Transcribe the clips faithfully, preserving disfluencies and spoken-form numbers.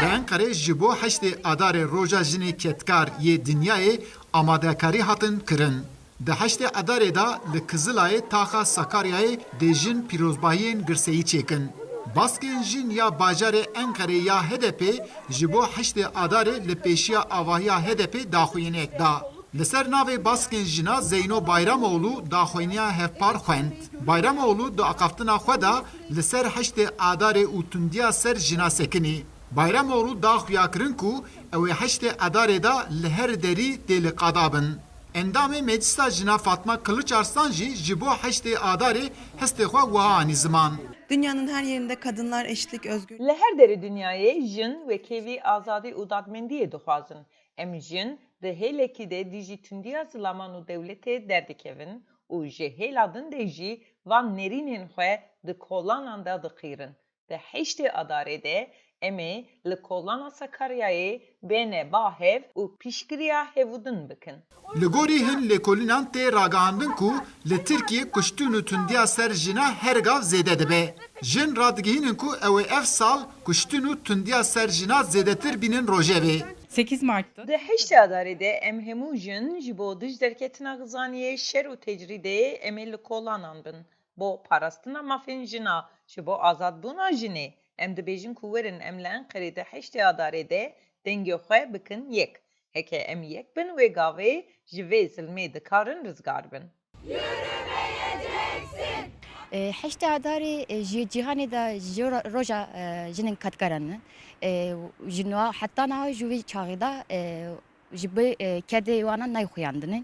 Li Enqerê ji bo heştê Adarê Roja Jinê Kedkar yê Dinyayê amadekarî hatin kirin. Di heştê Adarê de li Kizilayê taxa Sakaryayê dê jin pîrozbahiyên girseyî çêkin. Baskên jin ya bajarê Enqerê ya H D P ji bo heştê Adarê li pêşiya avahiya H D P daxuyaniyek da. Li ser navê baskên jina Zeyno Bayramoğlu daxuyaniya hevpar xwend. Bayramoğlu di axaftina xwe de li ser heştê Adarê û tundiya ser jina sekinî. Bayramoğlu da xuya kirin ku ew ê heştê Adarê de li her derî tê li qada bin. Endamê Meclisa Jina Fatma Kılıç Arslan jî ji bo heştê Adarê hestê xwe wiha anî ziman. Dünyanın her yerinde kadınlar eşitlik, özgür Li her derê dinyayê jin wekevî, azadî û dadmendiyê dixwazin. Em jin di hêlekî de dijî tundiya zilaman û dewletê derdikevin û ji hêla din de jî van nerînên xwe di kolanan de diqîrin. Di heştê Adarê de em ê li kolana Sakaryayê bêne ba hev û piştgiriya hevûdin bikin. Li gorî hin lêkolînan tê ragihandin ku li Tirkiyê kuştin û tundiya ser jina her gav zêde dibe. Jin radigihînin ku ew ê ev sal kuştin û tundiya ser jina zêdetir bînin rojevê. Sekiz Mart'ta. Di heştê Adarê de em hemû jin ji bo dij derketina xizaniyê, şer û tecrîdê em ê li kolanan bin. Bo parastina mafên jina, ji bo azadbûna jinê, em dibêjin ku werin em li Enqerê di heştê Adarê de dengê xwe bikin yek. Heke em yek bin wê gavê ji vê zilmê dikarin rizgar bin. E, heştê Adarê, e, ji cîhanê de ji ro-, roja, e, jinên kedkaran e. E, ji niha heta niha ji wî çaxê de, e, ji bo, e, kedê wana nayê xuyandinê.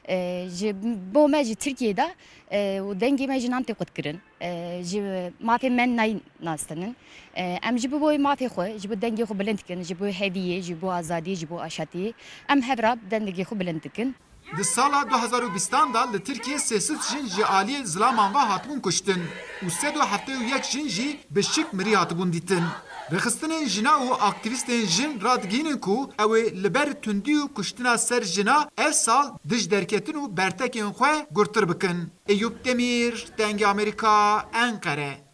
E, ji bo me ji Tirkiyê de, e, û dengê me jinan tê qutkirin. E, ji mafê me nayê nastinin. E, em ji bo mafê xwe, ji bo dengê xwe bilind dikin, ji bo heviyê, ji bo azadiyê, ji bo aşatiyê, em hev re dengê xwe bilind dikin. Di sala du hezar û bîstan de li Tirkiyê sê sed jin ji aliyê zilaman ve hatibûn kuştin û sed û heftê û yek jin jî bi şik mirî hatibûn dîtin. Rêxistinên jina û aktîvîstên jin radigihînin ku ew ê li ber tundî û kuştina ser jina ev sal dij derketin û bertekên xwe gurtir bikin. Eyûp Demîr, Dengê Amerîka, Enqere.